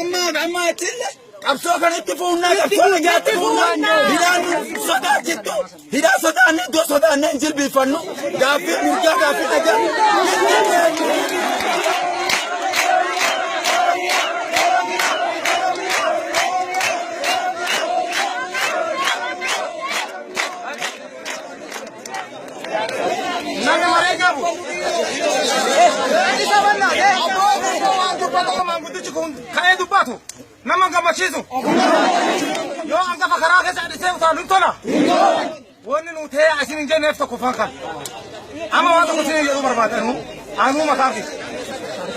Amma amma achille qabsoo kanatti fuunnaa qabsoo nagaatti fuunnaa hidhaan nu sodaachittu hidhaa sodaanne iddoo sodaanne hin jilbiiffannu gaaffii mirgaa gaaffii nagaa. Namni maree qabu. Waan dubbatu maanguddichi kun ka'ee dubbatu nama gammachiisu. Yoo hangafa karaa keessa dhisee utaalu hin tola. Wanni nu ta'e isin hin jenneef tokkoffaan kan. Amma waan tokko isin jedhuu barbaadanu anuu mataa fi.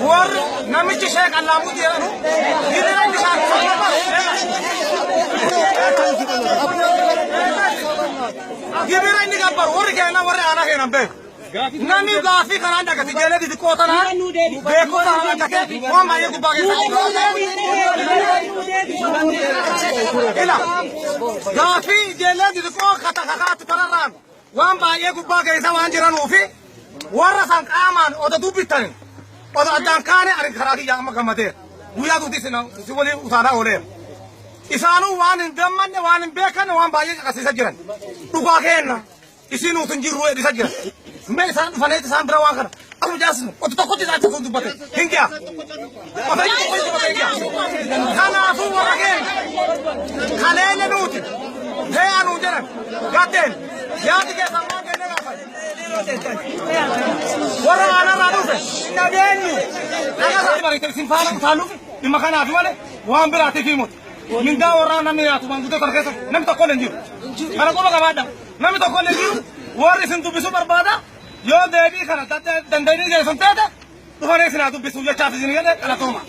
Warri namichi Sheek Allaamuuti jedhanu hiriira bishaan Gibira inni gabbaru warri keenya warri aanaa keenya beeku. Namni gaaffii kanaan dhagate ijoollee xixiqqoo tanaan beekumsa kanaan dhagate waan baay'ee gubbaa keessa. Ila gaaffii ijoollee xixiqqoo kata kakaatu kanarraan waan baay'ee gubbaa keessa waan jiranuufi warra san qaamaan oda dubbittani oda addaan kaane ani karaa kiyya amma gammadeera. Guyyaa tuuti si waliin utaalaa ooleera. Isaanuu waan hin gammanne waan hin beekanne waan baay'ee caqasiisa jiran. Dhugaa keenna isin utuu hin jirru eebbisa jiran. Mee isaan dhufanii isaan bira waan kana asuma jaasinu otu tokkotti isaan tokko dubbate hin ga'a. Otu tokkotti dubbate hin ga'a. Kanaafuu warra keenya kaleenya nuti hee'a nuu jedhan gaddeen yaadi keessan waan kennee gaafan. Warra aanarraa dhufe hin dhageenyu. Dhagaa bariite isin faana utaaluuf dhimma kanaaf malee waan biraatiif himuti. Mindaa warraa namni nyaatu maanguddoo kana keessa namni tokko illee hin jiru. Kana qofa qabaadha. Namni tokko illee hin jiru. Warri isin dubbisuu barbaada. Yoo deebii kana danda'anii geessan taate dhufanii isin haa dubbisu jechaaf isin jedhe galatooma.